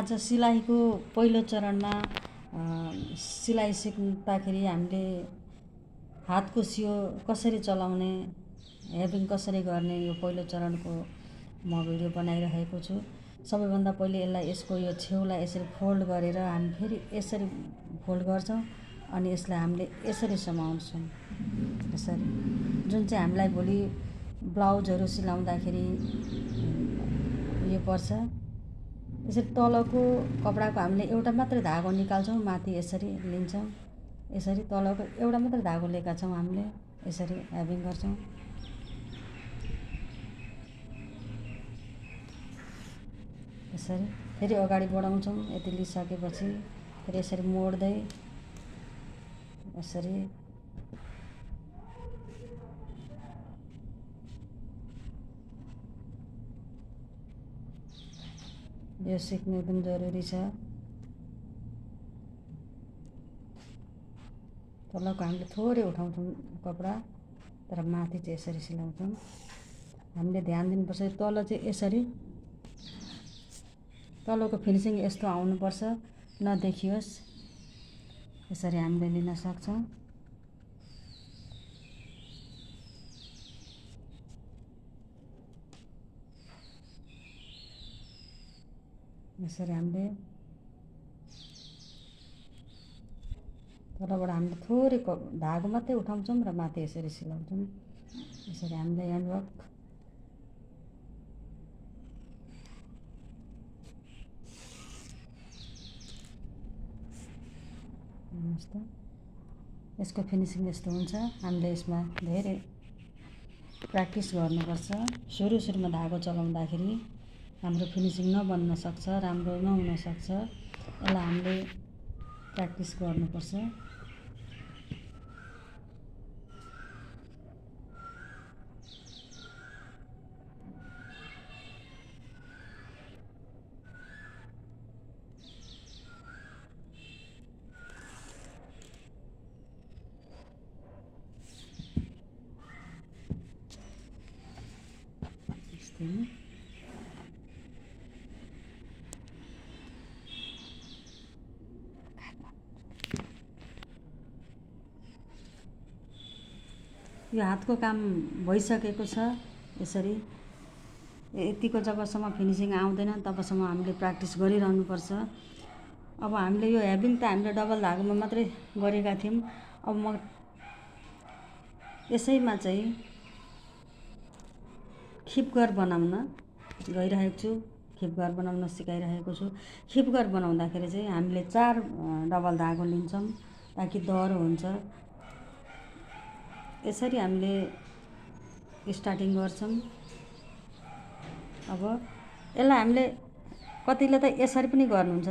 आज सिलाइको पहिलो चरणमा सिलाइ सिक्दाखेरि हामीले हातको सियो कसरी चलाउने, हेभिङ कसरी गर्ने, यो पहिलो चरणको म भिडियो बनाइरहेको छु। सबैभन्दा पहिले यसको यो छेउलाई यसरी फोल्ड गरेर हामी फेरि यसरी फोल्ड गर्छौँ अनि यसलाई हामीले यसरी समाउँछौँ। यसरी जुन चाहिँ हामीलाई भोलि ब्लाउजहरू सिलाउँदाखेरि यो पर्छ। यसरी तलको कपडाको हामीले एउटा मात्रै धागो निकाल्छौँ, माथि यसरी लिन्छौँ। यसरी तलको एउटा मात्रै धागो लिएका छौँ हामीले, यसरी हेभिङ गर्छौँ। यसरी फेरि अगाडि बढाउँछौँ। यति लिइसकेपछि फेरि यसरी मोड्दै यसरी यो सिक्नु एकदम जरुरी छ। तलको हामीले थोरै उठाउँछौँ कपडा, तर माथि चाहिँ यसरी सिलाउँछौँ। हामीले ध्यान दिनुपर्छ तल चाहिँ यसरी, तलको फिनिसिङ यस्तो आउनुपर्छ, नदेखियोस्। यसरी हामीले लिन सक्छौँ। यसरी हामीले तलबाट हामीले थोरै धागो मात्रै उठाउँछौँ र माथि यसरी सिलाउँछौँ। यसरी हामीले ह्यान्डवर्क यसको फिनिसिङ यस्तो हुन्छ। हामीले यसमा धेरै प्र्याक्टिस गर्नुपर्छ। सुरुमा धागो चलाउँदाखेरि हाम्रो फिनिसिङ नबन्न सक्छ, राम्रो नहुन सक्छ। यसलाई हामीले प्र्याक्टिस गर्नुपर्छ। यो हातको काम भइसकेको छ। यसरी यतिको जबसम्म फिनिसिङ आउँदैन तबसम्म हामीले प्र्याक्टिस गरिरहनुपर्छ। अब हामीले यो हेभिङ त हामीले डबल धागोमा मात्रै गरेका थियौँ। अब म यसैमा चाहिँ खिपगर बनाउन गइरहेको छु। खिपगर बनाउन सिकाइरहेको छु। खिपगर बनाउँदाखेरि चाहिँ हामीले 4 डबल धागो लिन्छौँ ताकि दह्रो हुन्छ। यसरी हामीले स्टार्टिङ गर्छौँ। अब यसलाई हामीले कतिले त यसरी पनि गर्नुहुन्छ,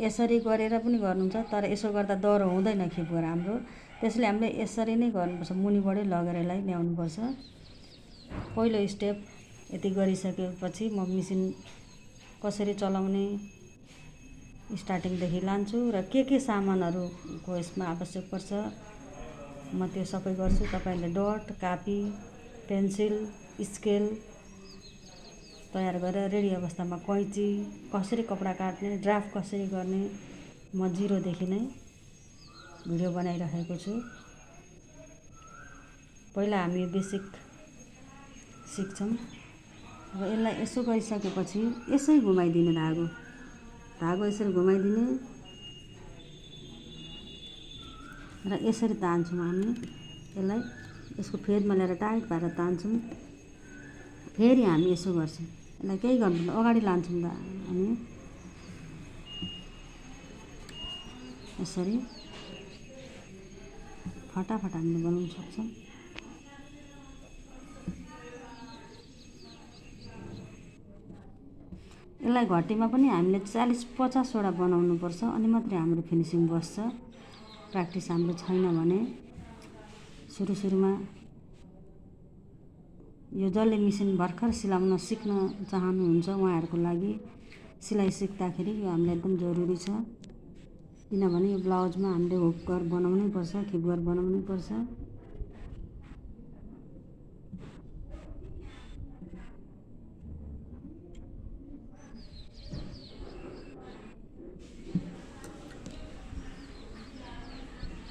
यसरी गरेर पनि गर्नुहुन्छ, तर यसो गर्दा दह्रो हुँदैन खिपगर हाम्रो। त्यसले हामीले यसरी नै गर्नुपर्छ, मुनिबाटै लगेर यसलाई ल्याउनुपर्छ। पहिलो स्टेप यति गरिसकेपछि म मेसिन कसरी चलाउने स्टार्टिङदेखि लान्छु र के सामानहरूको यसमा आवश्यक पर्छ म त्यो सबै गर्छु। तपाईहरुले डट, कापी, पेन्सिल, स्केल तयार गरेर रेडी अवस्थामा कैँची, कसरी कपडा काट्ने, ड्राफ्ट कसरी गर्ने म जिरोदेखि नै भिडियो बनाइरहेको छु। पहिला हामी बेसिक सिक्छौँ। अब यसलाई यसो गरिसकेपछि यसै घुमाइदिने धागो यसरी घुमाइदिने र यसरी तान्छौँ हामी। यसलाई यसको फेदमा ल्याएर टाइट पारेर तान्छौँ। फेरि हामी यसो गर्छौँ। यसलाई केही गर्नुपर्दैन, अगाडि लान्छौँ हामी यसरी फटाफट हामीले बनाउन सक्छौँ। यसलाई घट्टीमा पनि हामीले 40-50 वटा बनाउनुपर्छ अनि मात्रै हाम्रो फिनिसिङ बस्छ। प्र्याक्टिस हाम्रो छैन भने सुरुमा यो जसले मेसिन भर्खर सिलाउन सिक्न चाहनुहुन्छ उहाँहरूको लागि सिलाइ सिक्दाखेरि यो हामीलाई एकदम जरुरी छ। किनभने यो ब्लाउजमा हामीले हुकगर बनाउनै पर्छ, खिपगर बनाउनै पर्छ।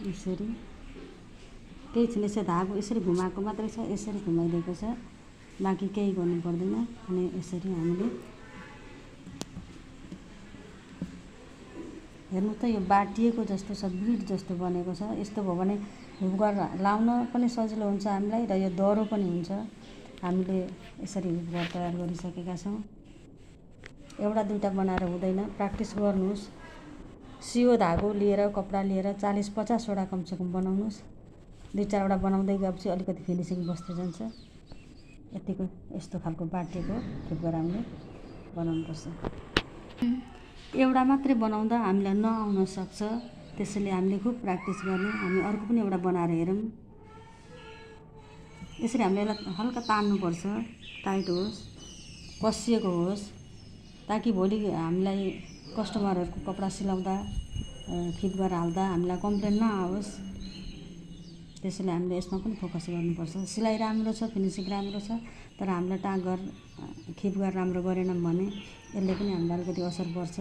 यसरी केही छैन, यसरी धागो यसरी घुमाएको मात्रै छ, यसरी घुमाइदिएको छ, बाँकी केही गर्नु पर्दैन। अनि यसरी हामीले हेर्नु त यो बाटिएको जस्तो छ, बिड जस्तो बनेको छ। यस्तो भयो भने हुक गरेर लाउन पनि सजिलो हुन्छ हामीलाई र यो डह्रो पनि हुन्छ। हामीले यसरी हुक गरेर तयार गरिसकेका छौँ। एउटा दुईवटा बनाएर हुँदैन, प्र्याक्टिस गर्नुहोस्। सियो धागो लिएर कपडा लिएर 40-50वटा कमसेकम बनाउनुहोस्। 2-4वटा बनाउँदै गएपछि अलिकति फिनिसिङ बस्दै जान्छ। यतिको यस्तो खालको बाटिएको हुक गरेर हामीले बनाउनुपर्छ। एउटा मात्रै बनाउँदा हामीलाई नआउन सक्छ, त्यसैले हामीले खुब प्र्याक्टिस गर्ने। हामी अर्को पनि एउटा बनाएर हेरौँ। यसरी हामीले यसलाई हल्का तान्नुपर्छ, टाइट होस्, कसिएको होस्, ताकि भोलि हामीलाई कस्टमरहरूको कपडा सिलाउँदा फिट गरेर हाल्दा हामीलाई कम्प्लेन नआओस्। त्यसैले हामीले यसमा पनि फोकस गर्नुपर्छ। सिलाइ राम्रो छ, फिनिसिङ राम्रो छ, तर हामीलाई टाँगर खिप गरेर राम्रो गरेनौँ भने यसले पनि हामीलाई अलिकति असर पर्छ।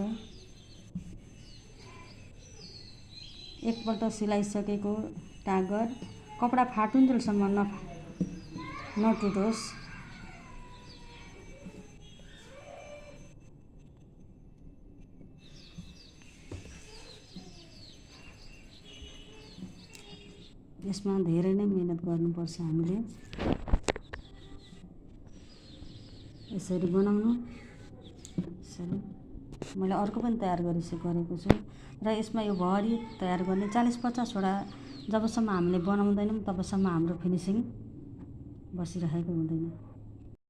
एकपल्ट सिलाइसकेको टाँगर कपडा फाटुन्जेलसम्म नटुटोस्। यसमा धेरै नै मेहनत गर्नुपर्छ हामीले। यसरी बनाउनु। यसरी मैले अर्को पनि तयार गरेको छु र यसमा यो भरि तयार गर्ने 40-50वटा जबसम्म हामीले बनाउँदैनौँ तबसम्म हाम्रो फिनिसिङ बसिरहेको हुँदैन।